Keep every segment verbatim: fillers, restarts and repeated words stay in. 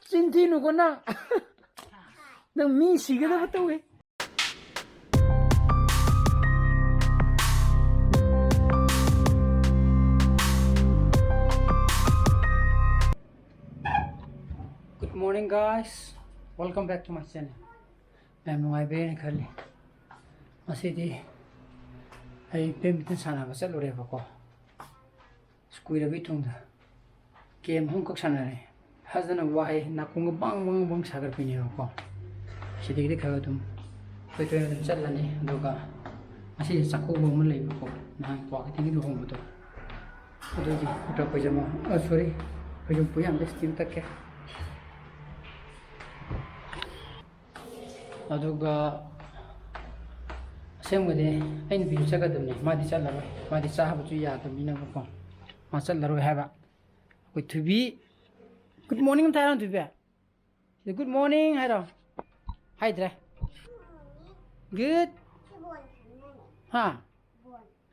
ꯆꯤꯟ ꯊꯤꯅꯨꯀꯣ ꯅꯪ. ꯅꯪ ꯃꯤ ꯁꯤꯒꯗꯕ ꯇꯧꯋꯦ. Good morning, guys. Welcome back to my channel. ꯌꯥꯝ ꯅꯨꯡꯉꯥꯏꯕ꯭ꯔꯦꯅ ꯈꯜꯂꯤ꯫ ꯉꯁꯤꯗꯤ ꯑꯩ badminton ꯁꯥꯟꯅꯕ ꯆꯠꯂꯨꯔꯦꯕꯀꯣ꯫ ꯑꯁ, ꯀꯨꯏꯔꯕꯩ ꯇꯨꯡꯗ game ꯑꯍꯨꯝꯈꯛ ꯁꯥꯟꯅꯔꯦ꯫ ꯐꯖꯅ ꯋꯥꯏ, ꯅꯥꯀꯣꯡꯒ ꯕꯪ ꯕꯪ ꯕꯪ ꯁꯥꯒꯠꯄꯤꯅꯦꯕꯀꯣ꯫ ꯁꯤꯗꯒꯤꯗꯤ ꯈꯔ ꯑꯗꯨꯝ ꯇꯣꯏ ꯇꯣꯏꯅ ꯑꯗꯨꯝ ꯆꯠꯂꯅꯤ꯫ ꯑꯗꯨꯒ ꯉꯁꯤꯁꯦ ꯆꯥꯛꯀꯧꯕ ꯑꯃ ꯂꯩꯕꯀꯣ, ꯅꯍꯥꯟ ꯀ꯭ꯋꯥꯀꯩꯊꯦꯜꯒꯤ ꯂꯨꯍꯣꯡꯕꯗꯣ, ꯑꯗꯨꯒꯤ ꯀꯨꯔꯇꯥ ꯄꯩꯖꯃ, ꯑ, sorry, ꯐꯩꯖꯣꯝ ꯄꯨꯌꯥꯝꯗ steam ꯇꯛꯀꯦ꯫ ꯑꯗꯨꯒ ꯑꯁꯦꯡꯕꯗꯤ ꯑꯩ ꯅꯨꯄꯤꯁꯨ ꯆꯠꯀꯗꯕꯅꯦ, ꯃꯥꯗꯤ ꯆꯠꯂꯔꯣꯏ, ꯃꯥꯗꯤ ꯆꯥꯕꯁꯨ ꯌꯥꯗꯕꯅꯤꯅꯕꯀꯣ, ꯃꯥ ꯆꯠꯂꯔꯣꯏ ꯍꯥꯏꯕ꯫ ꯑꯩꯈꯣꯏ ꯊꯣꯏꯕꯤ, good morning ꯑꯝꯇ ꯍꯥꯏꯔꯣ ꯊꯣꯏꯕꯤ꯫ ꯁꯤꯗ good morning ꯍꯥꯏꯔꯣ꯫ ꯍꯥꯏꯗ꯭ꯔꯦ꯫ Good. ꯍꯥ?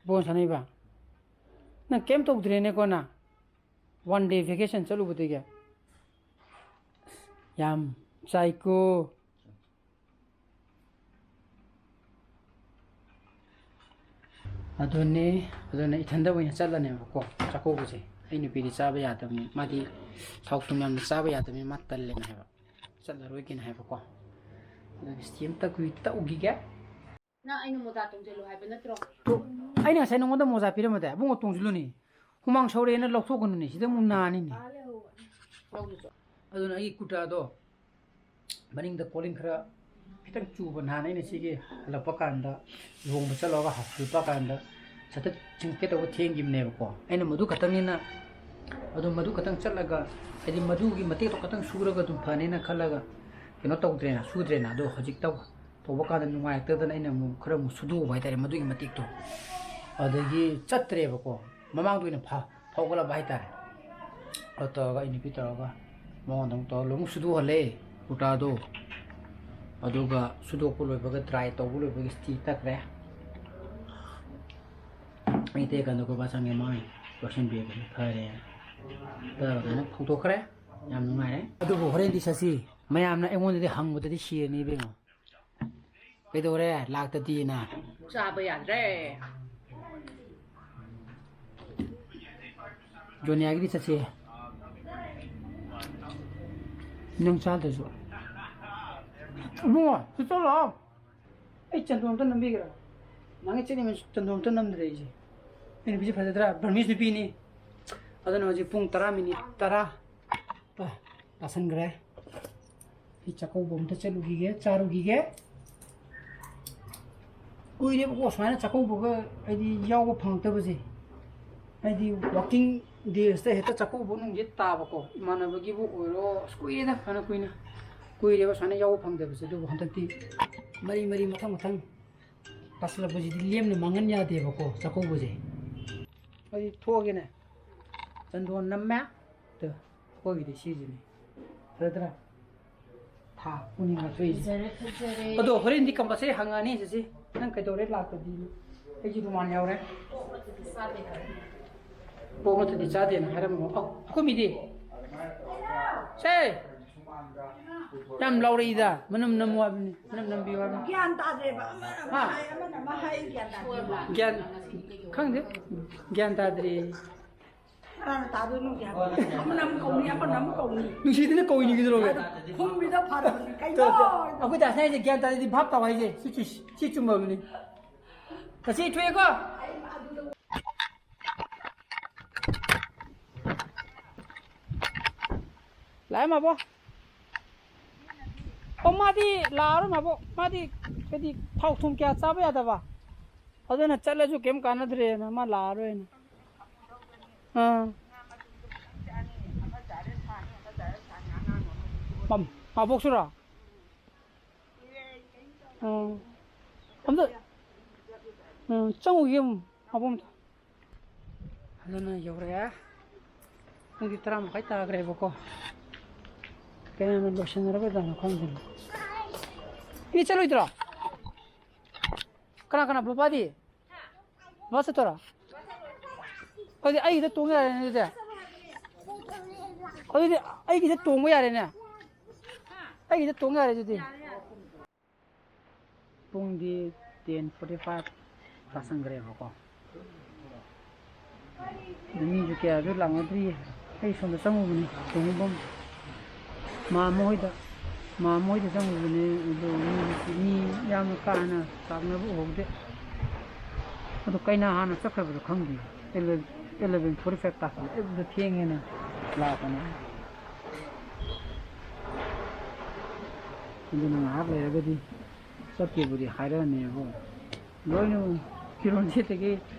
ꯕꯣꯜ ꯁꯥꯟꯅꯩꯕ? ꯅꯪ ꯀꯩꯝ ꯇꯧꯗ꯭ꯔꯦꯅꯦꯀꯣ ꯅꯪ? One day vacation ꯆꯠꯂꯨꯕꯗꯒꯤ꯫ ꯌꯥꯝ ꯆꯥꯏꯀꯣ꯫ ꯑꯗꯨꯅꯤ, ꯑꯗꯨꯅ ꯏꯊꯟꯗ ꯑꯣꯏꯅ ꯆꯠꯂꯅꯦꯕꯀꯣ ꯆꯥꯛꯀꯧꯕꯁꯦ꯫ ꯑꯩ ꯅꯨꯄꯤꯗꯤ ꯆꯥꯕ ꯌꯥꯗꯕꯅꯤ, ꯃꯥꯗꯤ ꯊꯥꯎ ꯊꯨꯝ ꯌꯥꯝꯅ ꯆꯥꯕ ꯌꯥꯗꯕꯅꯤ, ꯃꯥ ꯇꯜꯂꯦꯅ ꯍꯥꯏꯕ, ꯆꯠꯂꯔꯣꯏꯒꯦꯅ ꯍꯥꯏꯕꯀꯣ꯫ ꯑꯗꯨꯅ steam ꯇꯛꯄꯤ ꯇꯧꯈꯤꯒꯦ꯫ ꯅꯪ ꯑꯩꯅ ꯃꯣꯖꯥ ꯇꯣꯡꯁꯤꯜꯂꯨ ꯍꯥꯏꯕ ꯅꯠꯇ꯭ꯔꯣ? ꯑꯩꯅ ꯉꯁꯥꯏ ꯅꯉꯣꯟꯗ ꯃꯣꯖꯥ ꯄꯤꯔꯝꯕꯗ, "ꯏꯕꯨꯡꯉꯣ, ꯇꯣꯡꯁꯤꯜꯂꯨꯅꯦ, ꯍꯨꯃꯥꯡ ꯁꯧꯔꯦꯅ ꯂꯧꯊꯣꯛꯀꯅꯨꯅꯦ, ꯁꯤꯗ ꯑꯃꯨꯛ ꯅꯥꯅꯤꯅꯦ"꯫ ꯑꯥ, ꯂꯩꯍꯧꯕꯅꯦ꯫ ꯂꯧꯗꯁꯨ꯫ ꯑꯗꯨꯅ ꯑꯩꯒꯤ ꯀꯨꯔꯇꯥꯗꯣ ꯃꯅꯤꯡꯗ ꯀꯣꯂꯤꯡ ꯈꯔ ꯈꯤꯇꯪ ꯆꯨꯕ, ꯅꯍꯥꯟ ꯑꯩꯅ ꯁꯤꯒꯤ ꯍꯜꯂꯛꯄ ꯀꯥꯟꯗ, ꯂꯨꯍꯣꯡꯕ ꯆꯠꯂꯒ ꯍꯜꯂꯛꯄ ꯀꯥꯟꯗ ꯁꯠꯇꯠ ꯆꯤꯡꯊꯠꯀꯦ ꯇꯧꯕ ꯊꯦꯡꯈꯤꯕꯅꯦꯕꯀꯣ꯫ ꯑꯩꯅ ꯃꯗꯨ ꯈꯛꯇꯪꯅꯤꯅ, ꯑꯗꯨ ꯃꯗꯨ ꯈꯛꯇꯪ ꯆꯠꯂꯒ, ꯍꯥꯏꯗꯤ ꯃꯗꯨꯒꯤ ꯃꯇꯦꯛꯇꯣ ꯈꯛꯇꯪ ꯁꯨꯔꯒ ꯑꯗꯨꯝ ꯐꯅꯦꯅ ꯈꯜꯂꯒ ꯀꯩꯅꯣ ꯇꯧꯗ꯭ꯔꯦꯅ, ꯁꯨꯗ꯭ꯔꯦꯅ꯫ ꯑꯗꯣ ꯍꯧꯖꯤꯛ ꯇꯧ-, ꯇꯧꯕ ꯀꯥꯟꯗ ꯅꯨꯡꯉꯥꯏꯔꯛꯇꯗꯅ ꯑꯩꯅ ꯑꯃꯨꯛ ꯈꯔ ꯑꯃꯨꯛ ꯁꯨꯗꯣꯛꯎꯕ ꯍꯥꯏꯇꯥꯔꯦ ꯃꯗꯨꯒꯤ ꯃꯇꯦꯛꯇꯣ꯫ ꯑꯗꯒꯤ ꯆꯠꯇ꯭ꯔꯦꯕꯀꯣ, ꯃꯃꯥꯡꯗ ꯑꯣꯏꯅ ꯐ-, ꯐꯧꯒꯠꯂꯕ ꯍꯥꯏꯇꯥꯔꯦ꯫ ꯑꯗꯨ ꯇꯧꯔꯒ ꯑꯩ ꯅꯨꯄꯤ ꯇꯧꯔꯒ ꯃꯉꯣꯟꯗ ꯑꯃꯨꯛ ꯇꯧꯔꯒ ꯑꯃꯨꯛ ꯁꯨꯗꯣꯛꯍꯜꯂꯦ ꯀꯨꯔꯇꯥꯗꯣ꯫ ꯑꯗꯨꯒ ꯁꯨꯗꯣꯛꯄ ꯂꯣꯏꯕꯒ, dry ꯇꯧꯕ ꯂꯣꯏꯕꯒ ꯏꯁꯇꯤ ꯇꯛꯈ꯭ꯔꯦ꯫ ꯑꯩ ꯇꯦꯛꯀꯥꯟꯗ ꯑꯩꯈꯣꯏ ꯕꯥ ꯆꯪꯉꯦ, ꯃꯥ ꯂꯣꯏꯁꯤꯟꯕꯤꯕꯅꯤ, ꯐꯔꯦ꯫ ꯇꯧꯔꯒ ꯑꯗꯨꯃꯥꯏꯅ ꯐꯧꯗꯣꯛꯈ꯭ꯔꯦ꯫ ꯌꯥꯝ ꯅꯨꯡꯉꯥꯏꯔꯦ꯫ ꯑꯗꯨꯕꯨ ꯍꯣꯔꯦꯟꯗꯤ ꯆꯠꯁꯤ꯫ ꯃꯌꯥꯝꯅ ꯑꯩꯉꯣꯟꯗꯗꯤ ꯍꯪꯕꯗꯗꯤ ꯁꯤꯔꯅꯤ ꯏꯕꯦꯝꯃ꯫ ꯀꯩꯗꯧꯔꯦ ꯂꯥꯛꯇꯗꯤꯅ? ꯆꯥꯕ ꯌꯥꯗ꯭ꯔꯦ꯫ ꯖꯣꯅꯤꯌꯥꯒꯤꯗꯤ ꯆꯠꯁꯦ꯫ ꯅꯪ ꯆꯥꯗ꯭ꯔꯁꯨ꯫ ꯏꯕꯨꯡꯉꯣ, ꯁꯤ ꯆꯠꯂꯣ꯫ ꯑꯩ ꯆꯟꯗꯣꯟ ꯑꯝꯇ ꯅꯝꯕꯤꯒꯦꯔꯥ? ꯅꯍꯥꯟꯒꯩ ꯆꯠꯂꯤꯉꯩ ꯆꯟꯗꯣꯟ ꯑꯝꯇ ꯅꯝꯗ꯭ꯔꯦ ꯑꯩꯁꯦ꯫ ꯑꯩ ꯅꯨꯄꯤꯁꯦ ꯐꯖꯗ꯭ꯔꯥ? ꯕꯔꯃꯤꯁ ꯅꯨꯄꯤꯅꯤ꯫ ꯑꯗꯨꯅ ꯍꯧꯖꯤꯛ ꯄꯨꯡ ꯇꯔꯥ ꯃꯤꯅꯤꯠ ꯇꯔꯥ ꯇꯥꯁꯟꯈ꯭ꯔꯦ꯫ ꯑꯩ ꯆꯥꯛꯀꯧꯕ ꯑꯝꯇ ꯆꯠꯂꯨꯈꯤꯒꯦ, ꯆꯥꯔꯨꯈꯤꯒꯦ꯫ ꯀꯨꯏꯔꯦꯕꯀꯣ ꯁꯨꯃꯥꯏꯅ ꯆꯥꯛꯀꯧꯕꯒ ꯍꯥꯏꯗꯤ ꯌꯥꯎꯕ ꯐꯪꯉꯛꯇꯕꯁꯦ꯫ ꯍꯥꯏꯗꯤ working days ꯇ ꯍꯦꯛꯇ ꯆꯥꯛꯀꯧꯕ ꯅꯨꯡꯁꯦ ꯇꯥꯕꯀꯣ, ꯏꯃꯥꯟꯅꯕꯒꯤꯕꯨ ꯑꯣꯏꯔꯣ, ꯑꯁ, ꯀꯨꯏꯔꯦꯗ, ꯐꯅ ꯀꯨꯏꯅ ꯀꯨꯏꯔꯦꯕ ꯁꯨꯃꯥꯏꯅ ꯌꯥꯎꯕ ꯐꯪꯗꯕꯁꯦ꯫ ꯑꯗꯨꯕꯨ ꯍꯟꯗꯛꯇꯤ ꯃꯔꯤ ꯃꯔꯤ ꯃꯊꯪ ꯃꯊꯪ ꯇꯥꯁꯜꯂꯛꯄꯁꯤꯗꯤ ꯂꯦꯝꯅ ꯃꯥꯡꯍꯟ ꯌꯥꯗꯦꯕꯀꯣ ꯆꯥꯛꯀꯧꯕꯁꯦ꯫ ꯑꯩ ꯊꯣꯛꯑꯒꯦꯅꯦ꯫ ꯆꯟꯗꯣꯟ ꯅꯝꯃꯦ꯫ ꯑꯗꯣ ꯑꯩꯈꯣꯏꯒꯤꯗꯤ ꯁꯤꯁꯤꯅꯤ꯫ ꯐꯖꯗ꯭ꯔꯥ? ꯊꯥ ꯎꯅꯤꯡ ꯉꯥꯊꯣꯛꯏꯁꯦ꯫ ꯐꯖꯔꯦ, ꯐꯖꯔꯦ꯫ ꯑꯗꯣ ꯍꯣꯔꯦꯟꯗꯤ compulsory ꯍꯪꯉꯛꯑꯅꯤ ꯆꯦꯆꯦ꯫ ꯅꯪ ꯀꯩꯗꯧꯔꯦ ꯂꯥꯛꯇꯗꯤ? ꯑꯩꯒꯤ ꯔꯨꯃꯥꯟ ꯌꯥꯎꯔꯦ꯫ ꯄꯣꯛ ꯅꯠꯇ꯭ꯔꯗꯤ ꯆꯥꯗꯦꯅ ꯍꯥꯏꯔꯝꯃꯣ꯫ ꯑꯧ, ꯑꯩꯈꯣꯏ ꯃꯤꯗꯤ? ꯁꯦ! ꯌꯥꯝ ꯂꯥꯎꯔꯛꯏꯗ꯫ ꯃꯅꯝ ꯅꯝꯃꯨ ꯍꯥꯏꯕꯅꯤ꯫ ꯃꯅꯝ ꯅꯝꯕꯤꯌꯨ ꯍꯥꯏꯕꯅꯤ꯫ ꯒ꯭ꯌꯥꯟ ꯇꯥꯗ꯭ꯔꯦꯕ꯫ ꯑꯃꯅ ꯑꯃ ꯍꯥ? ꯍꯥꯏ, ꯑꯃꯅ ꯑꯃ ꯍꯥꯏ, ꯒ꯭ꯌꯥꯟ ꯇꯥꯗꯦ꯫ ꯒ꯭ꯌꯥꯟ, ꯈꯪꯗꯦ꯫ ꯒ꯭ꯌꯥꯟ ꯇꯥꯗ꯭ꯔꯦ꯫ ꯀꯅꯥꯅ ꯇꯥꯗꯣꯏꯅꯣ ꯒ꯭ꯌꯥꯟ? ꯑꯃꯅ ꯑꯃ ꯀꯧꯅꯤ, ꯑꯃꯅ ꯑꯃ ꯀꯧꯅꯤ꯫ ꯅꯨꯡꯁꯤꯗꯅ ꯀꯧꯏꯅꯤ ꯀꯩꯗꯧꯔꯒꯦ? ꯈꯨꯝꯕꯤꯗ ꯐꯔꯕꯅꯤ꯫ ꯀꯩꯅꯣ? ꯇꯣ, ꯇꯣ, ꯑꯩꯈꯣꯏ ꯗꯥꯁꯅ ꯍꯥꯏꯁꯦ ꯒ꯭ꯌꯥꯟ ꯇꯥꯗꯗꯤ ꯚꯥꯞ ꯇꯥꯎ ꯍꯥꯏꯁꯦ꯫ ꯁꯤ, ꯁꯤ, ꯁꯤ ꯆꯨꯝꯃꯕꯅꯤ꯫ ꯉꯁꯤ ꯊꯣꯛꯑꯦꯀꯣ? ꯂꯥꯛꯑꯦ ꯃꯥꯕꯣ꯫ ꯑꯣ, ꯃꯥꯗꯤ ꯂꯥꯛꯑꯔꯣꯏ ꯃꯥꯕꯣ꯫ ꯃꯥꯗꯤ ꯍꯥꯏꯗꯤ ꯊꯥꯎ ꯊꯨꯝ ꯀꯌꯥ ꯆꯥꯕ ꯌꯥꯗꯕ꯫ ꯑꯗꯨꯅ ꯆꯠꯂꯁꯨ ꯀꯩꯝ ꯀꯥꯟꯅꯗ꯭ꯔꯦꯅ ꯃꯥ ꯂꯥꯛꯑꯔꯣꯏꯅ꯫ ꯑꯥ꯫ ꯃꯥꯕꯣꯛꯁꯨꯔꯣ? ꯑꯥ꯫ ꯑꯝꯇ, ꯎꯝ, ꯆꯪꯉꯨꯒꯦ ꯑꯃꯨꯛ, ꯃꯥꯕꯣꯛ ꯑꯝꯇ꯫ ꯑꯗꯨꯅ ꯌꯧꯔꯛꯑꯦ꯫ ꯄꯨꯡꯗꯤ ꯇꯔꯥ ꯃꯈꯥꯏ ꯇꯥꯈ꯭ꯔꯦꯕꯀꯣ꯫ ꯀꯌꯥꯝ ꯂꯣꯏꯁꯤꯟꯅꯔꯕꯖꯥꯠꯅꯣ ꯈꯪꯗꯦꯅꯦ꯫ ꯏꯅꯦ ꯆꯠꯂꯣꯏꯗ꯭ꯔꯣ? ꯀꯅꯥ ꯀꯅꯥ? ꯕꯕꯥꯗꯤ? ꯕꯕꯥ ꯆꯠꯇꯣꯏꯔꯣ? ꯑꯗꯨꯗꯤ ꯑꯩꯒꯤꯗ ꯇꯣꯡ ꯌꯥꯔꯦꯅꯦ ꯑꯗꯨꯗꯤ꯫ ꯑꯗꯨꯗꯤ ꯑꯩꯒꯤꯗ ꯇꯣꯡꯕ ꯌꯥꯔꯦꯅꯦ꯫ ꯑꯩꯒꯤꯗ ꯇꯣꯡ ꯌꯥꯔꯦ ꯑꯗꯨꯗꯤ꯫ ꯄꯨꯡꯗꯤ ten forty five ꯇꯥꯁꯟꯈ꯭ꯔꯦꯕꯀꯣ꯫ ꯑꯗꯨ ꯃꯤꯁꯨ ꯀꯌꯥꯁꯨ ꯂꯥꯛꯅꯗ꯭ꯔꯤꯌꯦ꯫ ꯑꯩ ꯁꯣꯝꯗ ꯆꯪꯉꯨꯕꯅꯤ ꯇꯣꯡꯕꯝ꯫ ꯃꯥꯝꯃ ꯍꯣꯏꯗ, ꯃꯥꯝꯃ ꯍꯣꯏꯗ ꯆꯪꯉꯨꯕꯅꯦ꯫ ꯑꯗꯨ ꯃꯤ, ꯃꯤ ꯌꯥꯝꯅ ꯀꯥ ꯍꯦꯟꯅ ꯂꯥꯛꯅꯕ ꯎꯍꯧꯗꯦ꯫ ꯑꯗꯨ ꯀꯩꯅꯥ ꯍꯥꯟꯅ ꯆꯠꯈ꯭ꯔꯕꯗꯣ ꯈꯪꯗꯦ꯫ Eleven forty five ꯇꯥꯁꯜꯂꯛꯑꯦ꯫ ꯑꯗꯨꯗ ꯊꯦꯡꯉꯦꯅ ꯂꯥꯛꯄꯅꯦ꯫ ꯑꯗꯨꯅ ꯉꯥꯏꯍꯥꯛ ꯂꯩꯔꯒꯗꯤ ꯆꯠꯀꯦꯕꯨꯗꯤ ꯍꯥꯏꯔꯛꯑꯅꯦꯕꯨ꯫ ꯂꯣꯏꯅ ꯐꯤꯔꯣꯟ ꯁꯦꯠꯇꯒꯤ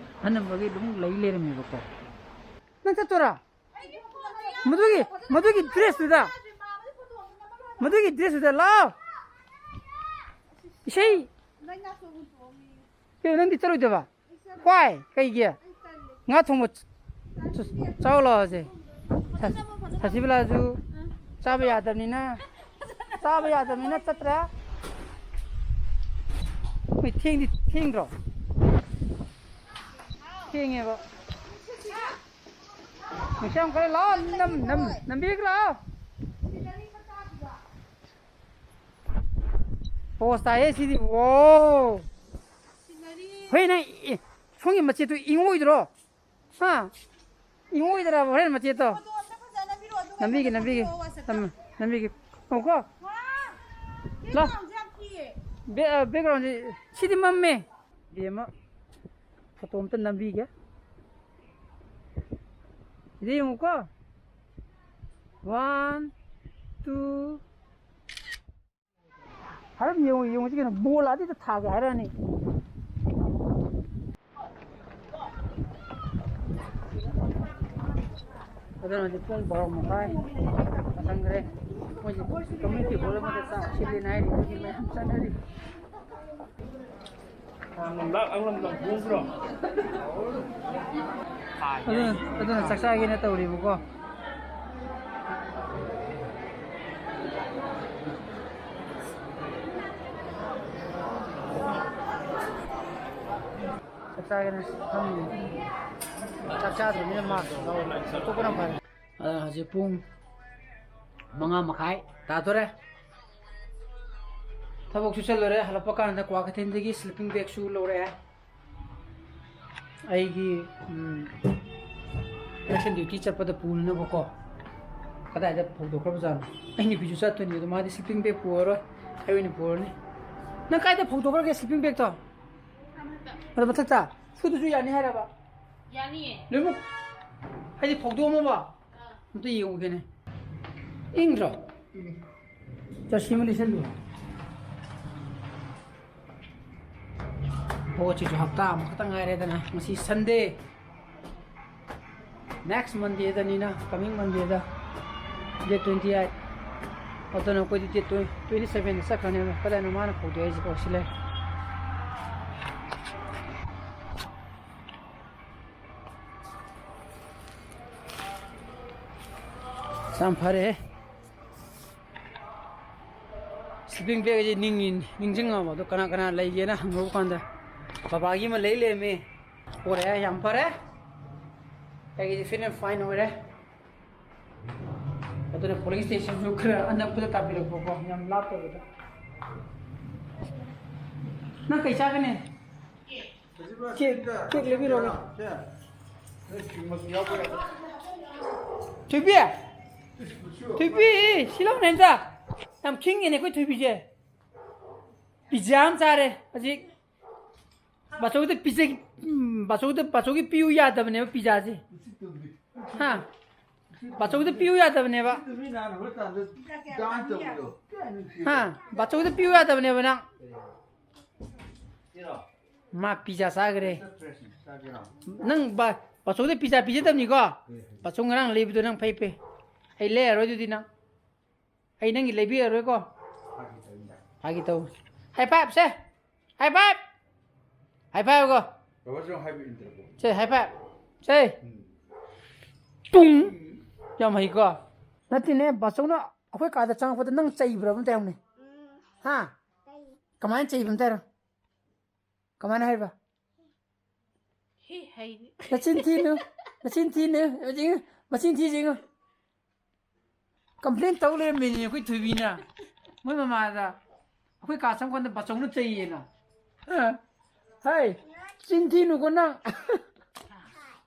ꯑꯅꯝꯕꯒꯤ ꯑꯗꯨꯝ ꯂꯩ ꯂꯩꯔꯝꯃꯦꯕꯀꯣ꯫ ꯅꯪ ꯆꯠꯇꯣꯏꯔꯥ? ꯃꯗꯨꯒꯤ, ꯃꯗꯨꯒꯤ dress ꯇꯨꯗ, ꯃꯗꯨꯒꯤ dress ꯇꯨꯗ ꯂꯥꯛꯑꯣ꯫ ꯏꯁꯩ꯫ ꯀꯩꯅꯣ, ꯅꯪꯗꯤ ꯆꯠꯂꯣꯏꯗꯕ? ꯀ꯭ꯋꯥꯏ? ꯀꯩꯒꯤ? ꯉꯥ ꯊꯣꯡꯕ ꯆ-, ꯆ-, ꯆꯥꯎ ꯂꯥꯛꯑꯣꯁꯦ꯫ ꯁ-, ꯁꯁꯤꯕꯂꯥꯁꯨ ꯆꯥꯕ ꯌꯥꯗꯕꯅꯤꯅ, ꯆꯥꯕ ꯌꯥꯗꯕꯅꯤꯅ ꯆꯠꯇ꯭ꯔꯦ꯫ ꯍꯣꯏ, ꯊꯦꯡꯗꯤ ꯊꯦꯡꯗ꯭ꯔꯣ? ꯊꯦꯡꯉꯦꯕ꯫ ꯅꯨꯡꯁꯥ ꯌꯥꯝ ꯀꯜꯂꯦ꯫ ꯂꯥꯛꯑꯣ, ꯅꯝ-, ꯅꯝ-, ꯅꯝꯕꯤꯒꯦ ꯂꯥꯛꯑꯣ꯫ ꯄꯣꯁ ꯇꯥꯏꯌꯦ ꯁꯤꯗꯤ꯫ ꯋꯥꯎ꯫ ꯍꯣꯏ, ꯅꯪ, ꯑꯦ, ꯁꯣꯝꯒꯤ ꯃꯆꯦꯠꯇꯨ ꯏꯪꯉꯣꯏꯗ꯭ꯔꯣ? ꯍꯥ? ꯏꯪꯉꯣꯏꯗ꯭ꯔꯕ ꯍꯣꯔꯦꯟ ꯃꯆꯦꯠꯇꯣ? ꯅꯝꯕꯤꯒꯦ, ꯅꯝꯕꯤꯒꯦ꯫ ꯅꯝ-, ꯅꯝꯕꯤꯒꯦ꯫ ꯉꯥꯏꯈꯣꯀꯣ꯫ ꯂꯥꯎ꯫ ꯕꯦ-, ꯑ, background ꯁꯤ, ꯁꯤꯗꯤ ꯃꯝꯃꯦ꯫ ꯕꯦꯝꯃ, photo ꯑꯝꯇ ꯅꯝꯕꯤꯒꯦ꯫ ꯁꯤꯗ ꯌꯦꯡꯉꯨꯀꯣ꯫ One, two, ꯍꯥꯏꯔꯞ ꯌꯦꯡꯉꯨ, ꯌꯦꯡꯉꯨꯁꯤ ꯀꯩꯅꯣ, ꯕꯣꯜ ꯑꯗꯨꯗ ꯊꯥꯒꯦ ꯍꯥꯏꯔꯛꯑꯅꯤ꯫ ꯑꯗꯨꯅ ꯍꯧꯖꯤꯛ ꯄꯨꯡ ꯕꯥꯔꯣ ꯃꯈꯥꯏ ꯇꯥꯁꯟꯈ꯭ꯔꯦ꯫ ꯃꯣꯏꯁꯦ community hall ꯑꯃꯗ ꯆꯥꯛ ꯁꯤꯜꯂꯦꯅ ꯍꯥꯏꯔꯤ, ꯑꯗꯨꯒꯤ ꯃꯌꯥꯝ ꯆꯠꯅꯔꯤ꯫ ꯑꯗꯨꯅ, ꯑꯗꯨꯅ ꯆꯥꯛ ꯆꯥꯒꯦꯅ ꯇꯧꯔꯤꯕꯀꯣ꯫ ꯆꯥꯛ ꯆꯥꯒꯦꯅ ꯐꯝꯃꯤ꯫ ꯆꯥꯛ ꯆꯥꯗ꯭ꯔꯕꯅꯤꯅ mask ꯇꯣ ꯂꯧꯊꯣꯛꯄꯅ ꯐꯔꯦ꯫ ꯑꯗꯨꯅ ꯍꯧꯖꯤꯛ ꯄꯨꯡ ꯃꯉꯥ ꯃꯈꯥꯏ ꯇꯥꯗꯣꯔꯦ꯫ ꯊꯕꯛꯁꯨ ꯆꯠꯂꯨꯔꯦ, ꯍꯜꯂꯛꯄ ꯀꯥꯟꯗ ꯀ꯭ꯋꯥꯀꯩꯊꯦꯜꯗꯒꯤ sleeping bagꯁꯨ ꯂꯧꯔꯛꯑꯦ꯫ ꯑꯩꯒꯤ election duty ꯆꯠꯄꯗ ꯄꯨꯅꯅꯕꯀꯣ꯫ ꯀꯗꯥꯏꯗ ꯐꯧꯗꯣꯛꯈ꯭ꯔꯕꯖꯥꯠꯅꯣ? ꯑꯩ ꯅꯨꯄꯤꯁꯨ ꯆꯠꯇꯣꯏꯅꯤ, ꯑꯗꯣ ꯃꯥꯗꯤ sleeping bag ꯄꯨꯔꯔꯣꯏ, ꯑꯩ ꯑꯣꯏꯅ ꯄꯨꯔꯅꯤ꯫ ꯅꯪ ꯀꯥꯏꯗ ꯐꯧꯗꯣꯛꯈ꯭ꯔꯒꯦ sleeping bagꯇꯣ? ꯑꯗꯣ ꯃꯊꯛꯇ ꯁꯨꯗꯁꯨ ꯌꯥꯅꯤ ꯍꯥꯏꯔꯕ? ꯌꯥꯅꯤꯌꯦ꯫ ꯂꯣꯏꯅꯃꯛ ꯍꯥꯏꯗꯤ ꯐꯧꯗꯣꯛꯑꯝꯃꯕ? ꯑꯝꯇ ꯌꯦꯡꯉꯨꯒꯦꯅꯦ꯫ ꯏꯪꯗ꯭ꯔꯣ? ꯏꯪꯉꯤ꯫ ꯖꯔꯁꯤ ꯑꯃ ꯂꯤꯠꯁꯜꯂꯨ꯫ ꯄꯣꯠꯁꯤꯁꯨ ꯍꯞꯇꯥ ꯑꯃꯈꯛꯇ ꯉꯥꯏꯔꯦꯗꯅ꯫ ꯉꯁꯤ Sunday꯫ Next Mondayꯗꯅꯤꯅ, coming Mondayꯗ, date twenty eight꯫ ꯑꯗꯨꯅ ꯑꯩꯈꯣꯏꯗꯤ date twenty sevenꯗ ꯆꯠꯈ꯭ꯔꯅꯦꯕ꯫ ꯀꯗꯥꯏꯅꯣ ꯃꯥꯅ ꯐꯧꯗꯣꯛ ꯍꯥꯏꯁꯤꯕꯣ? ꯁꯤ ꯂꯩ꯫ ꯌꯥꯝ ꯐꯔꯦꯍꯦ꯫ Sleeping bagꯁꯦ ꯅꯤꯡꯉꯤ, ꯅꯤꯡꯁꯤꯡꯉꯕ? ꯑꯗꯣ ꯀꯅꯥ ꯀꯅꯥ ꯂꯩꯒꯦꯅ ꯍꯪꯍꯧꯕ ꯀꯥꯟꯗ ꯕꯕꯥꯒꯤ ꯑꯃ ꯂꯩ ꯂꯩꯔꯝꯃꯦ꯫ ꯑꯣꯏꯔꯦ, ꯌꯥꯝ ꯐꯔꯦ꯫ ꯑꯩꯒꯤꯗꯤ fit and fine ꯑꯣꯏꯔꯦ꯫ ꯑꯗꯨꯅ polling stationꯁꯨ ꯈꯔ ꯑꯅꯛꯄꯗ ꯇꯥꯕꯤꯔꯛꯄꯀꯣ, ꯌꯥꯝ ꯂꯥꯞꯇꯕꯗ꯫ ꯅꯪ ꯀꯩ ꯆꯥꯒꯅꯤ? ꯀꯦꯛ, ꯀꯦꯛ ꯂꯩꯕꯤꯔꯣꯅꯦ꯫ ꯊꯣꯏꯕꯤ! ꯊꯣꯏꯕꯤ! ꯁꯤ ꯂꯥꯎꯅꯦ ꯑꯝꯇ꯫ ꯌꯥꯝ ꯈꯤꯡꯉꯦꯅꯦ ꯑꯩꯈꯣꯏ ꯊꯣꯏꯕꯤꯁꯦ꯫ Pizza ꯑꯃ ꯆꯥꯔꯦ ꯍꯧꯖꯤꯛ꯫ ꯕꯥꯆꯧꯗ ꯄꯤꯖ-, ꯎꯝ, ꯕꯥꯆꯧꯗ, ꯕꯥꯆꯧꯒꯤ ꯄꯤꯌꯨ ꯌꯥꯗꯕꯅꯦꯕ pizzaꯁꯦ꯫ ꯍꯥ? ꯕꯥꯆꯧꯗ ꯄꯤꯌꯨ ꯌꯥꯗꯕꯅꯦꯕ꯫ ꯍꯥ? ꯕꯥꯆꯧꯗ ꯄꯤꯌꯨ ꯌꯥꯗꯕꯅꯦꯕ ꯅꯪ꯫ ꯃꯥ pizza ꯆꯥꯈ꯭ꯔꯦ꯫ ꯅꯪ ꯕꯥ-, ꯕꯥꯆꯧꯗ pizza ꯄꯤꯖꯗꯕꯅꯤꯀꯣ? ꯕꯥꯆꯧ ꯉꯔꯥꯡ ꯂꯩꯕꯗꯣ ꯅꯪ ꯐꯩ ꯐꯩ꯫ ꯑꯩ ꯂꯩꯔꯔꯣꯏ ꯑꯗꯨꯗꯤ ꯅꯪ꯫ ꯑꯩ ꯅꯪꯒꯤ ꯂꯩꯕꯤꯔꯔꯣꯏꯀꯣ? ꯐꯥꯒꯤ ꯇꯧꯕꯅꯤꯗ꯫ ꯐꯥꯒꯤ ꯇꯧ꯫ High five ꯁꯦ꯫ High five꯫ High five ꯀꯣ꯫ ꯕꯕꯥꯁꯨ high five ꯏꯟꯗ꯭ꯔꯕꯣ? ꯁꯦ, high five꯫ ꯁꯦ꯫ ꯎꯝ꯫ ꯇꯨꯡ꯫ ꯌꯥꯝ ꯍꯩꯀꯣ꯫ ꯅꯠꯇꯦꯅꯦ, ꯕꯥꯆꯧꯅ ꯑꯩꯈꯣꯏ ꯀꯥꯗ ꯆꯪꯉꯛꯄꯗ ꯅꯪ ꯆꯩꯕ꯭ꯔꯥ ꯑꯝꯇ ꯍꯥꯏꯌꯨꯅꯦ? ꯍꯥ? ꯀꯃꯥꯏꯅ ꯆꯩꯕ ꯑꯝꯇ ꯍꯥꯏꯔꯣ? ꯀꯃꯥꯏꯅ ꯍꯥꯏꯕ? ꯍꯤ ꯍꯩꯅꯤ꯫ ꯅꯆꯤꯟ ꯊꯤꯅꯨ꯫ ꯅꯆꯤꯟ ꯊꯤꯅꯨ꯫ ꯃꯆꯤꯟ ꯊꯤꯁꯤꯡꯉꯨ꯫ ꯀꯝꯄ꯭ꯂꯦꯟ ꯇꯧ ꯂꯩꯔꯝꯃꯤꯅꯦ ꯑꯩꯈꯣꯏ ꯊꯣꯏꯕꯤꯅ꯫ ꯃꯣꯏ ꯃꯃꯥꯗ ꯑꯩꯈꯣꯏ ꯀꯥ ꯆꯪꯀꯥꯟꯗ ꯕꯥꯆꯧꯅ ꯆꯩꯌꯦꯅ꯫ ꯑ, ꯍꯥꯏ, ꯆꯤꯟ ꯊꯤꯅꯨꯀꯣ ꯅꯪ꯫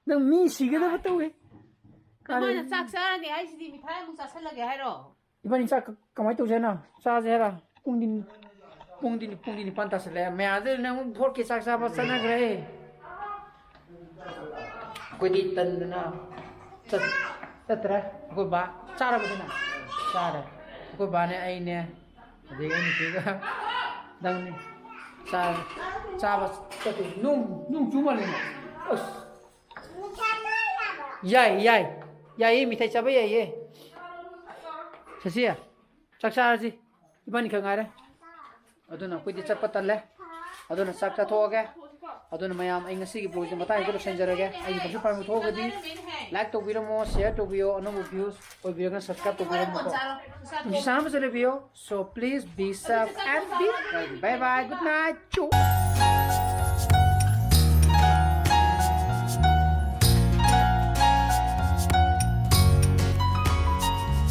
ꯅꯪ ꯃꯤ ꯁꯤꯒꯗꯕ ꯇꯧꯋꯦ꯫ ꯀꯃꯥꯏꯅ ꯆꯥꯛ ꯆꯥꯔꯅꯤ ꯍꯥꯏꯁꯤꯗꯤ ꯃꯤꯊꯥꯏ ꯑꯃꯨꯛ ꯆꯥꯁꯜꯂꯒꯦ ꯍꯥꯏꯔꯣ? ꯏꯕꯥꯅꯤ ꯆꯥꯛ ꯀ-, ꯀꯃꯥꯏꯅ ꯇꯧꯁꯦ ꯍꯥꯏꯅꯣ? ꯆꯥꯁꯦ ꯍꯥꯏꯔ? ꯄꯨꯡꯗꯤ, ꯄꯨꯡꯗꯤ, ꯄꯨꯡꯗꯤ ꯅꯤꯄꯥꯟ ꯇꯥꯁꯜꯂꯛꯑꯦ꯫ ꯃꯌꯥꯝꯗ ꯅꯪ ꯐꯣꯔ ꯀꯦ ꯆꯥꯛ ꯆꯥꯕ ꯆꯠꯅꯈ꯭ꯔꯦ꯫ ꯑꯩꯈꯣꯏꯗꯤ ꯇꯟꯗꯅ ꯆꯠ-, ꯆꯠꯇ꯭ꯔꯦ꯫ ꯑꯩꯈꯣꯏ ꯕꯥ ꯆꯥꯔꯕꯗꯅ? ꯆꯥꯔꯦ꯫ ꯑꯩꯈꯣꯏ ꯕꯥꯅꯦ, ꯑꯩꯅꯦ, ꯑꯗꯒꯤ ꯑꯩ ꯅꯨꯄꯤꯒ ꯅꯪꯅꯦ꯫ ꯆꯥꯔꯦ꯫ ꯆꯥꯕ ꯆꯠꯇꯣꯏ꯫ ꯅꯣꯡ, ꯅꯣꯡ ꯆꯨ ꯃꯥꯜꯂꯦꯅꯦ꯫ ꯑꯁ꯫ ꯌꯥꯏ, ꯌꯥꯏ꯫ ꯌꯥꯏꯌꯦ, ꯃꯤꯊꯥꯏ ꯆꯥꯕ ꯌꯥꯏꯌꯦ꯫ ꯁꯁꯤ, ꯆꯥꯛ ꯆꯥꯔꯁꯤ꯫ ꯏꯕꯥꯅꯤ ꯈꯛ ꯉꯥꯏꯔꯦ꯫ ꯑꯗꯨꯅ ꯑꯩꯈꯣꯏꯗꯤ ꯆꯠꯄ ꯇꯜꯂꯦ꯫ ꯑꯗꯨꯅ ꯆꯥꯛ ꯆꯥꯊꯣꯛꯑꯒꯦ꯫ ꯑꯗꯨꯅ ꯃꯌꯥꯝ, ꯑꯩ ꯉꯁꯤꯒꯤ vlogꯁꯦ ꯃꯇꯥꯡ ꯑꯁꯤꯗ ꯂꯣꯏꯁꯤꯟꯖꯔꯒꯦ꯫ ꯑꯩꯒꯤ ꯄꯥꯝꯖꯕ ꯄꯥꯝꯕ ꯊꯣꯛꯑꯒꯗꯤ like ꯇꯧꯕꯤꯔꯝꯃꯣ, share ꯇꯧꯕꯤꯌꯣ, ꯑꯅꯧꯕ views ꯑꯣꯏꯕꯤꯔꯒꯅ subscribe ꯇꯧꯕꯤꯔꯝꯃꯣꯀꯣ꯫ ꯅꯨꯡꯁꯤ ꯆꯥꯟꯅꯕꯁꯨ ꯂꯩꯕꯤꯌꯣ꯫ So please be safe and be healthy. Bye bye. Good night. ꯆꯨ꯫